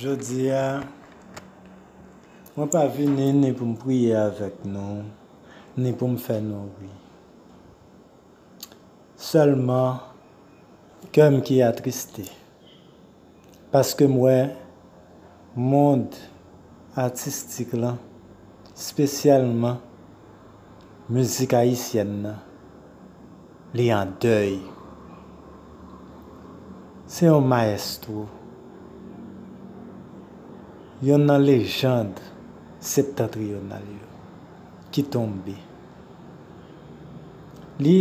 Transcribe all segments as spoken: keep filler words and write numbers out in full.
Jodi a, mwen pa vini ni pou m priye avèk nou, ni pou m fè nou ri. Sèlman, kè m ki atriste. Paske m wè mond atistik lan, espesyalman mizik ayisyèn nan, li an dèy. Se yon mayestwo, yonn nan lejand septantriyonal yo, ki tonbe. Li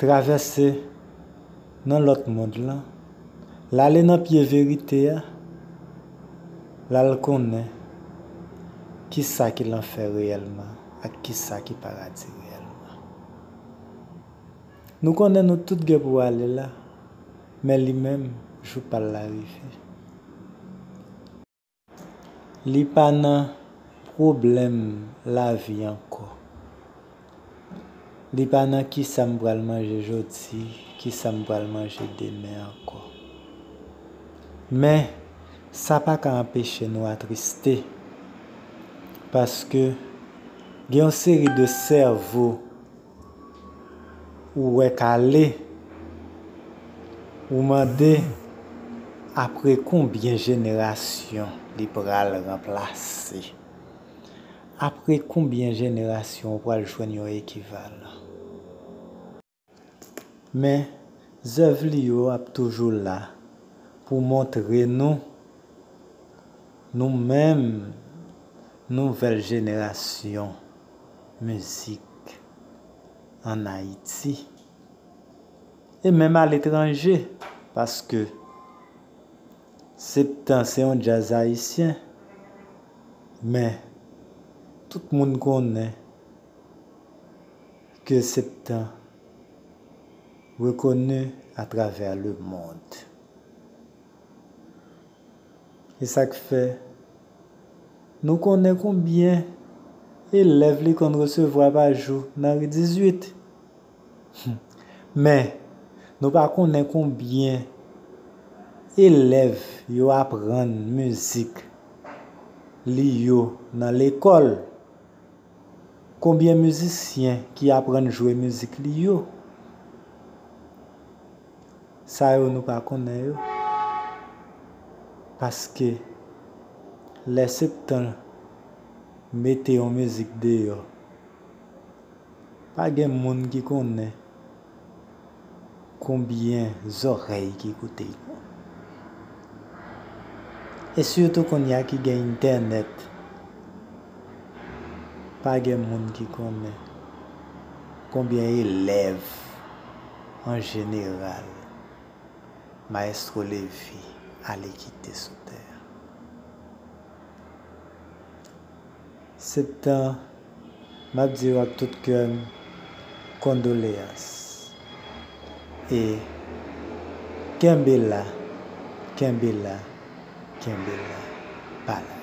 travèse nan lòt mond lan, l ale nan pye verite a, l al konnen kisa ki lanfè reyèlman ak kisa ki paradi reyèlman. Nou konnen nou tout gen pou ale la, men li menm, jou pa l la rive. Li pa nan pwoblèm lavi ankò. Li pa nan kisa m pral manje jodi, kisa m pral manje demen ankò. Men, sa pa ka anpeche nou atriste, paske gen yon seri de sèvo ou wè k ale, ou mande apre konbyen jenerasyon li pral ranplase. Apre konbyen jenerasyon ou pral jwenn yon ekivalan. Men, zèv li yo ap toujou la pou montre nou, nou menm, nouvèl jenerasyon mizik ann Ayiti, e menm aletranje, paske Septan se yon djaz ayisyen, men tout moun konnen ke Septan reconnu à travers le monde. E sa k fè nou konnen konbyen elèv li konn resevwa pa jou nan ri dizuit. Men, nou pa konnen konbyen elèv yo aprann mizik li yo nan lekòl. Konbyen mizisyen ki aprann jwe mizik li yo? Sa yo nou pa konnen yo. Paske lè Septan mete yon mizik deyò, pa gen moun ki konnen konbyen zòrèy ki koute l. E sitou kounye a ki gen entènèt, pa gen moun ki konnen konbyen elèv an jeneral Mayestwo Lévy ale kite sou tè a. Septan, m ap di w ak tout kè m, kondoleyans. E kenbe la, kenbe la, kenbe la, pa lage.